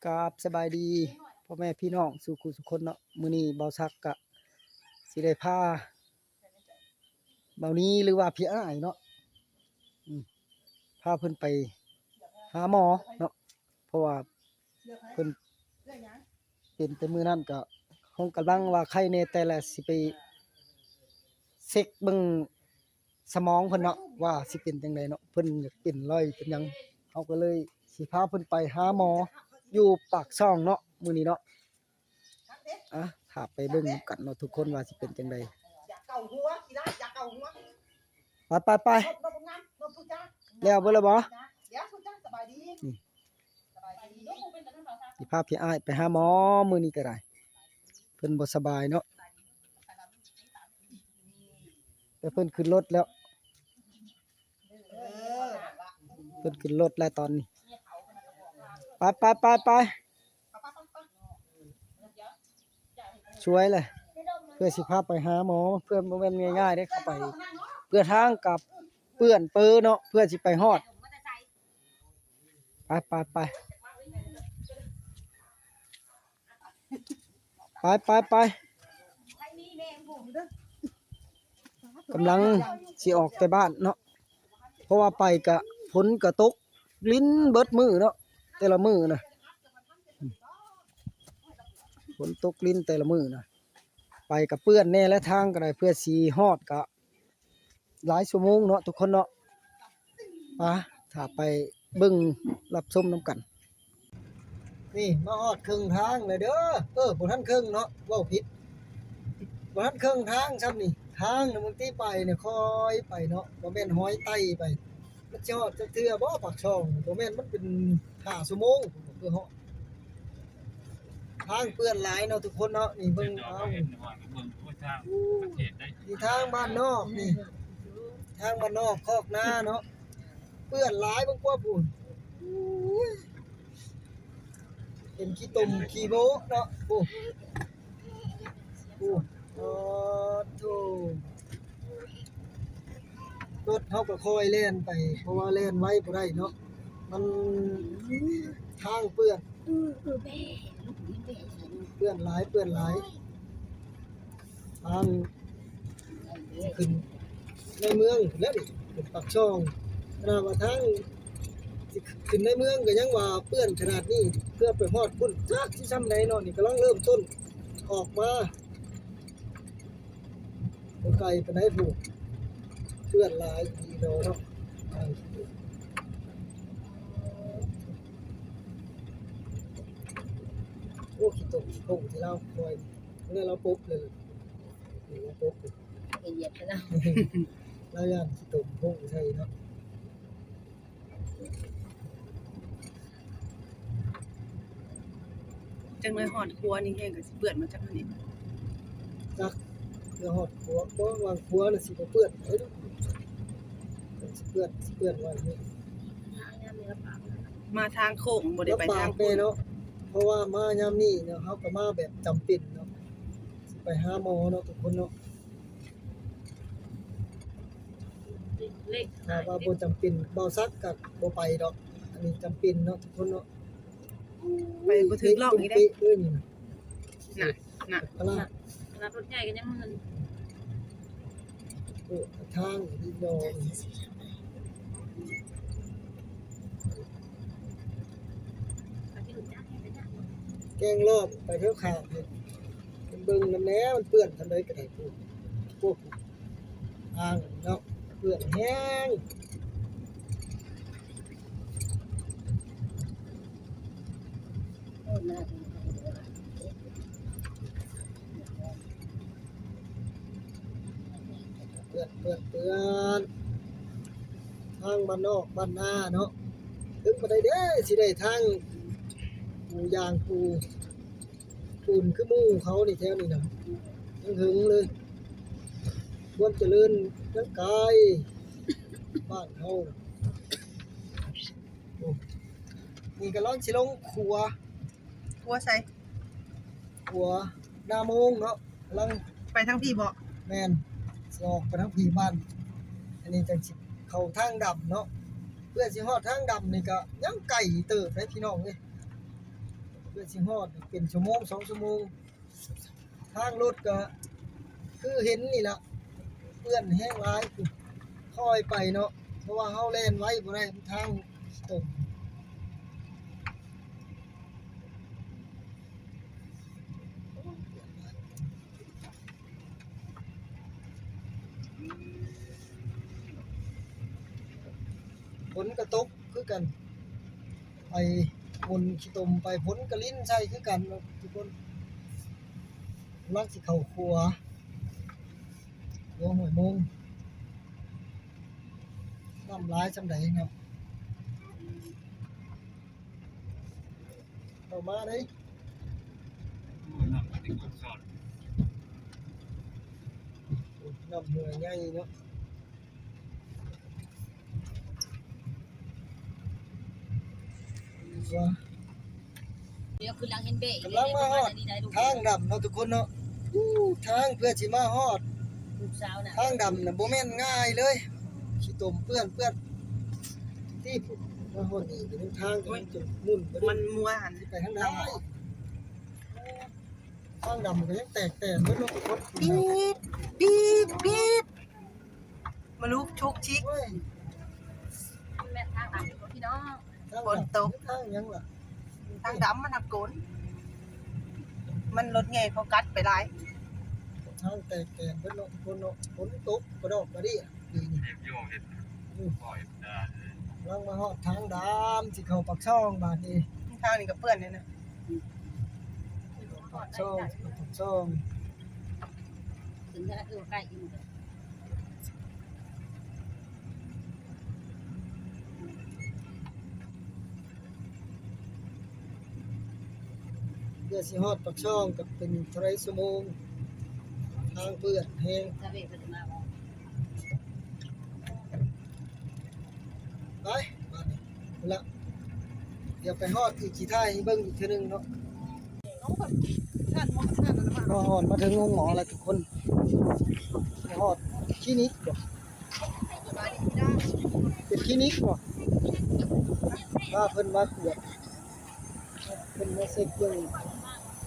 ກາບສະບາຍດີພໍ່ແມ່ພີ່ນ້ອງສູ່ຄູ່ສູ່ຄົນເນາະ. ມື້ນີ້ບ່າວສັກກະຊິໄດ້ພາບ່າວນີ ຫຼືວ່າພີ່ອ້າຍເນາະ ອືມ ພາເພິ່ນໄປຫາໝໍເນາະ ເພາະວ່າເພິ່ນເປັນແຕ່ມື້ນັ້ນ ກະຄົງກຳລັງວ່າໄຄແດ່ ແຕ່ລະຊິໄປເຊັກເບິ່ງ ສະໝອງເພິ່ນເນາະ ວ່າຊິເປັນຈັ່ງໃດເນາະ. ເພິ່ນຢາກເປັນລອຍເປັນຫຍັງ ເຮົາກໍເລີຍຊິພາເພິ່ນໄປຫາໝໍຢູ່ປາກຊ່ອງເນາະ ມື້ນີ້ເນາະ. ອະ ຖ້າໄປເບິ່ງນຳກັນເນາະທຸກຄົນ ວ່າຊິເປັນຈັ່ງໃດ. ໄປ ໄປ ໄປ ແລ້ວເບິດແລ້ວບໍ່? ນີ້ ຊິພາພີ່ອ້າຍໄປຫາໝໍມື້ນີ້ກໍໄດ້ ເພິ່ນບໍ່ສະບາຍເນາະ ແຕ່ເພິ່ນຂຶ້ນລົດແລ້ວ ເພິ່ນຂຶ້ນລົດແລ້ວຕອນນີ້. ໄປ ໄປ ໄປ ໄປ ສວຍເລີຍ ເພື່ອຊິພາໄປຫາໝໍ ເພື່ອບໍ່ແມ່ນງ່າຍໆເດ້ ເຂົ້າໄປ ເພື່ອທາງກັບເປື້ອນເປີເນາະ ເພື່ອຊິໄປຮອດ. ໄປ ໄປ ໄປ ໄປ ໄປ ໄປ ກຳລັງຊິອອກແຕ່ບ້ານເນາະ ເພາະວ່າໄປກະຝົນກະຕົກລິນເບິດມື້ເນາະ ແຕ່ລະມື້ນະ ຝົນຕົກລິນແຕ່ລະມື້ນະ ໄປກະເປື້ອນແດ່ ແລະ ທາງກະໄດ້ ເພື່ອຊິຮອດກະ ຫຼາຍຊົ່ວໂມງເນາະທຸກຄົນເນາະ. ມາ ຖ້າໄປເບິ່ງຮັບຊົມນຳກັນ. ນີ້ມາຮອດເຄິ່ງທາງແລ້ວເດີ ເອີ ບໍ່ທັນເຄິ່ງເນາະ ເວົ້າຜິດ ບໍ່ທັນເຄິ່ງທາງຊ້ຳນີ້. ທາງນະ ບາງທີໄປນີ້ຄ່ອຍໄປເນາະ ບໍ່ແມ່ນຫອຍໄຕ່ໄປ. ມັນຊິຮອດຈັກເທື່ອບໍ່ປາກຊ່ອງ? ບໍ່ແມ່ນ ມັນເປັນຫ້າຊົ່ວໂມງເພື່ອຮອດ. ທາງເປື້ອນຫຼາຍເນາະທຸກຄົນເນາະ ນີ້ເບິ່ງເອົາ ນີ້ທາງບ້ານນອກນີ້ ທາງບ້ານນອກຄອກນາເນາະ ເປື້ອນຫຼາຍເບິ່ງກວ່າພຸ້ນ ເປັນຂີ້ຕົມຂີ້ໂມເນາະ. ໂອ້ ໂອ້ ໂອ້ໂທ້ ລົດເຮົາກໍຄ່ອຍແລ່ນໄປ ເພາະວ່າແລ່ນໄວບໍ່ໄດ້ເນາະ ມັນທາງເປື້ອນ ເປື້ອນຫຼາຍ ເປື້ອນຫຼາຍ. ທາງຂຶ້ນໃນເມືອງພຸ້ນແຫຼະນີ້ ຂຶ້ນປາກຊ່ອງ ຂະໜາດວ່າທາງຊິຂຶ້ນໃນເມືອງກໍຍັງວ່າເປື້ອນຂະໜາດນີ້ ເພື່ອໄປຮອດພຸ້ນຈັກຊິຊ່ຳໃດເນາະ. ນີ້ກຳລັງເລີ່ມຕົ້ນອອກມາ ບໍ່ໄກປານໃດພຸ້ນ ເປື້ອນຫຼາຍອີ່ຫຼີເນາະ. ໂອ້ ຂີ້ຕົມຂີ້ໂປ່ງທີ່ລາວຄ່ອຍ ແລ້ວລາວປົບເລີຍ ລາວປົບເລີຍ ໄປຢຽບໃສ່ລາວ ລາວຢ້ານຂີ້ຕົມໂປ່ງໃສ່ເນາະ. ຈັກໜ້ອຍຮອດຄົວນີ້ແຮງກໍຊິເປື້ອນມາຈັກອັນນີ້ ຈັກ ເພື່ອຮອດຄົວ ບໍ່ວ່າຄົວນະຊິບໍ່ເປື້ອນໃດ ມັນຊິເປື້ອນ ຊິເປື້ອນໄວ້ນີ້ ມາທາງໂຄ້ງບໍ່ໄດ້ໄປທາງພຸ້ນເນາະ ເພາະວ່າມາຍາມນີ້ເນາະ ເຮົາກໍມາແບບຈຳເປັນເນາະ ຊິໄປຫາໝໍເນາະທຸກຄົນເນາະ. ຖ້າວ່າບໍ່ຈຳເປັນ ບ່າວສັກກໍບໍ່ໄປດອກ ອັນນີ້ຈຳເປັນເນາະທຸກຄົນເນາະ. ໄປບໍ່ຖືກລ່ອງອີກເດ້ ເປັນເດ້ນີ້ນະ ນະ ນະ ຂະໜາດ ຂະໜາດລົດໃຫຍ່ກໍຍັງເມື່ອຍ. ໂອ້ ທາງນີ້ດອກ ແກງລອບໄປແຖວຂ້າງນີ້ ເບິ່ງນຳແດ່ ມັນເປື້ອນສ່ຳໃດກໍໄດ້ ໂອ້ ໂອ້ ທາງເນາະ ເປື້ອນແຮງ. ເປື້ອນ ເປື້ອນ ເປື້ອນ ທາງບ້ານນອກບ້ານນາເນາະ ເຖິງປານໃດເດ້ ຊິໄດ້ທາງປູຢາງປູປູນຄືໝູ່ເຂົານີ້ ແຖວນີ້ນະ ຍັງເຫິງເລີຍ ຄວາມຈະເລີນຍັງໄກ ບ້ານເຮົາ. ໂອ້ ນີ້ກຳລັງຊິລົງຂົວ ຂົວໃສ? ຂົວນາໂມງເນາະ ກຳລັງໄປທາງພີ້ບໍ? ແມ່ນ ຊິອອກໄປທາງພີ້ບ້ານ ອັນນີ້ຈັ່ງຊິເຂົ້າທາງດຳເນາະ ເພື່ອຊິຮອດທາງດຳນີ້ກະຍັງໄກເຕີບເດ້ພີ່ນ້ອງເອີຍ. ກວ່າຊິຮອດເປັນຊົ່ວໂມງສອງຊົ່ວໂມງ. ທາງລົດກະຄືເຫັນນີ້ລະ ເປື້ອນແຮງຫຼາຍ ຄ່ອຍໄປເນາະ ເພາະວ່າເຮົາແລ່ນໄວບໍ່ໄດ້ ມັນທາງຕົງ. ຝົນກະຕົກຄືກັນ ໄປຝົນຂີ້ຕົມໄປ ຝົນກະລິນໃສ່ຄືກັນເນາະທຸກຄົນ. ກຳລັງຊິເຂົ້າຂົວ ຂົວຫ້ວຍໂມງ ນ້ຳຫຼາຍສ່ຳໃດເນາະ. ເຂົ້າມາເດ້ ນ້ຳຫ້ວຍໃຫຍ່ເນາະ. ດຽວຄືນຫຼັງເຫັນເບະ ກຳລັງມາຮອດທາງດຳເນາະທຸກຄົນເນາະ. ອູ້ ທາງເພື່ອຊິມາຮອດທາງດຳນະ ບໍ່ແມ່ນງ່າຍເລີຍ ຂີ້ຕົມເປື້ອນ ເປື້ອນຕິດ ມາຮອດນີ້ກະຍັງທາງກະຍັງຈົນໝຸ່ນບໍ່ໄດ້ ມັນມົວຫັ້ນ ຊິໄປທາງໃດ. ທາງດຳກະຍັງແຕກແຕນເບິດເນາະທຸກຄົນ ປີດ ປີດ ປີດ. ມາລຸກຊຸກຊິກ ໂອ້ຍ ແມ່ນທາງດຳພີ່ນ້ອງ ທາງດຳ ຝົນຕົກ ທາງຫຍັງລະ ທາງດຳມັນຫັກໂກນ ມັນລົດໃຫຍ່ເຂົາກັດໄປຫຼາຍ ທາງແຕກແຕນເບິດເນາະທຸກຄົນເນາະ. ຝົນຕົກກະດອກກະເດຍປີນີ້ ອືມ ກຳລັງມາຮອດທາງດຳ ຊິເຂົ້າປາກຊ່ອງບາດນີ້ ທາງນີ້ກະເປື້ອນແນ່ນະ ປາກຊ່ອງ ປາກຊ່ອງ. ເຖິງແລ້ວ ຄືໃກ້ຢູ່ ເພື່ອຊິຮອດປາກຊ່ອງກະເປັນເທົ່າໃດຊົ່ວໂມງ ທາງເປື້ອນແຮງ. ໄປ ບາດນີ້ ພຸ້ນລະ ດຽວໄປຮອດອີກ ຊິຖ່າຍໃຫ້ເບິ່ງອີກເທື່ອໜຶ່ງເນາະ. ມາຮອດມາເຖິງໂຮງໝໍແລ້ວທຸກຄົນ ມາຮອດຄລີນິກບໍ ເປັນຄລີນິກບໍ ພາເພິ່ນມາກວດ ເພິ່ນມາເຊັກເບິ່ງ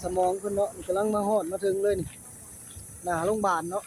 ສະໝອງເພິ່ນເນາະ. ກຳລັງມາຮອດມາເຖິງເລີຍນີ້ ໜ້າໂຮງບານເນາະ.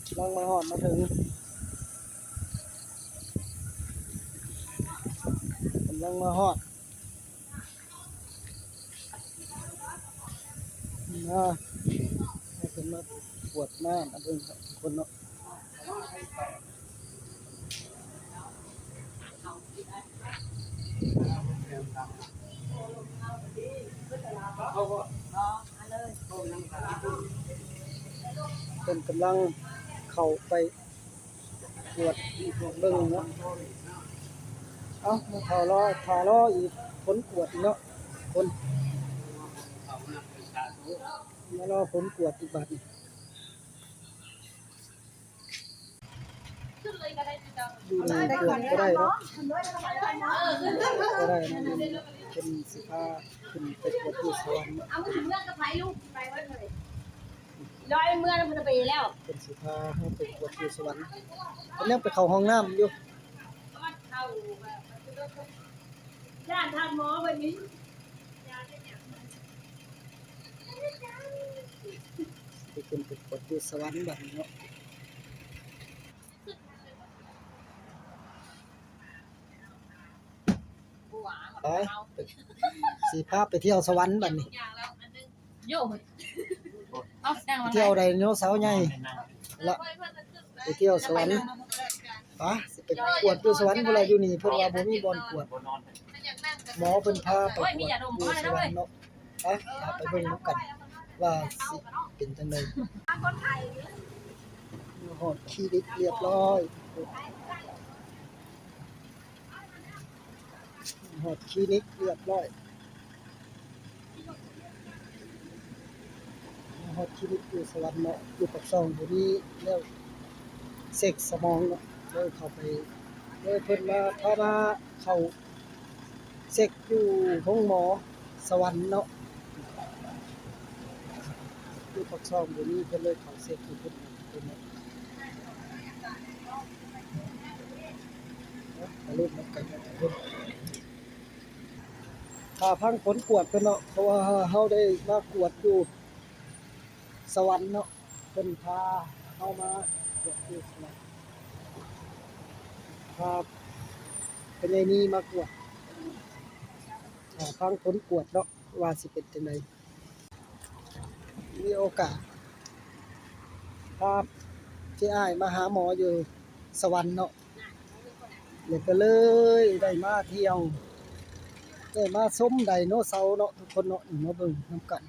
ກຳລັງມາຮອດມາເຖິງ ກຳລັງມາຮອດ ມາ ໃຫ້ເພິ່ນມາກວດມາ ມາເບິ່ງທຸກຄົນເນາະ. ເພິ່ນກຳລັງເຂົ້າໄປກວດເບິ່ງເນາະ. ເອົ້າ ມາຖ້າລໍ ຖ້າລໍອີກ ຜົນກວດອີກເນາະ ຄົນ ມາລໍຜົນກວດອີກບາດນີ້. ຢູ່ໃນເຄື່ອງບໍ່ໄດ້ເນາະ ບໍ່ໄດ້ເນາະ. ເພິ່ນຊິພາຂຶ້ນໄປກວດຢູ່ສະຫວັນເນາະ ເອົາເມືອກັບໃຜລູກ ໄປເບິດເລີຍ ລອຍເມືອນຳພຸດເບແລ້ວ ເພິ່ນຊິພາເຮົາໄປກວດຢູ່ສະຫວັນ. ເພິ່ນຍັງໄປເຂົ້າຫ້ອງນ້ຳຢູ່ ຢ້ານທ່ານໝໍເພິ່ນນີ້ ໄປຂຶ້ນໄປກວດຢູ່ສະຫວັນບາດນີ້ເນາະ. ໄປ ຊິພາໄປທ່ຽວສະຫວັນບາດນີ້ ໄປທ່ຽວໄດໂນເສົາໃຫຍ່ລະ ໄປທ່ຽວສະຫວັນ. ໄປ ຊິໄປກວດຢູ່ສະຫວັນພຸ້ນລະ ຢູ່ນີ້ເພິ່ນວ່າບໍ່ມີບ່ອນກວດ ໝໍເພິ່ນພາໄປກວດຢູ່ສະຫວັນເນາະ. ໄປ ເຮົາໄປເບິ່ງນຳກັນວ່າຊິເປັນຈັ່ງໃດ. ຮອດຄລີນິກລຽບຮ້ອຍ ຮອດຄລີນິກລຽບຮ້ອຍ ຮອດຄລີນິກຢູ່ສະຫວັນເນາະ ຢູ່ປາກຊ່ອງ ດຽວນີ້ແລ້ວ ເຊັກສະໝອງເນາະ ເລີຍເຂົ້າໄປ ເລີຍເພິ່ນມາ ພາມາເຂົ້າ ເຊັກຢູ່ໂຮງໝໍສະຫວັນເນາະ ຢູ່ປາກຊ່ອງ ດຽວນີ້ເພິ່ນເລີຍເຂົ້າເຊັກຢູ່ພຸ້ນເນາະ. ມາລຸ້ນນຳກັນເນາະທຸກຄົນ. ຖ້າຟັງຜົນກວດເພິ່ນເນາະ ເພາະວ່າເຮົາໄດ້ມາກວດຢູ່ສະຫວັນເນາະ ເພິ່ນພາເຮົາມາກວດຢູ່ສະຫວັນ ພາພໍ່ໃຫຍ່ນີມາກວດ ຖ້າຟັງຜົນກວດເນາະ ວ່າຊິເປັນຈັ່ງໃດ. ມີໂອກາດພາພີ່ອ້າຍມາຫາໝໍຢູ່ສະຫວັນເນາະ ແລ້ວກໍເລີຍໄດ້ມາທ່ຽວ ໄດ້ມາຊົມໄດໂນເສົາເນາະທຸກຄົນເນາະ ນີ້ມາເບິ່ງນຳກັນ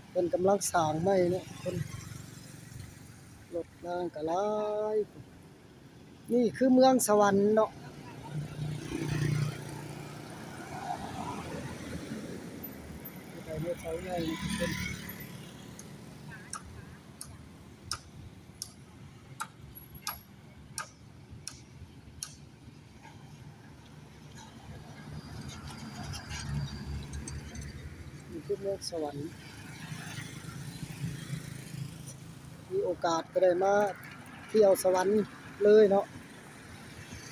ເພິ່ນກຳລັງສ້າງໃໝ່ເນາະທຸກຄົນ ລົດລາງກໍຫຼາຍ. ນີ້ຄືເມືອງສະຫວັນເນາະ ໄດໂນເສົາໃຫຍ່ນີ້ທຸກຄົນ ນີ້ຄືເມືອງສະຫວັນ ມີໂອກາດກໍໄດ້ມາທ່ຽວສະຫວັນເລີຍເນາະ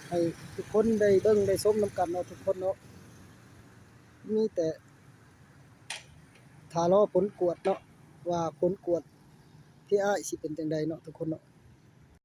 ໃຫ້ທຸກຄົນໄດ້ເບິ່ງໄດ້ຊົມນຳກັນເນາະທຸກຄົນເນາະ ມີແຕ່ຖ້າລໍຜົນກວດເນາະ ວ່າຜົນກວດພີ່ອ້າຍຊິເປັນຈັ່ງໃດເນາະທຸກຄົນເນາະ.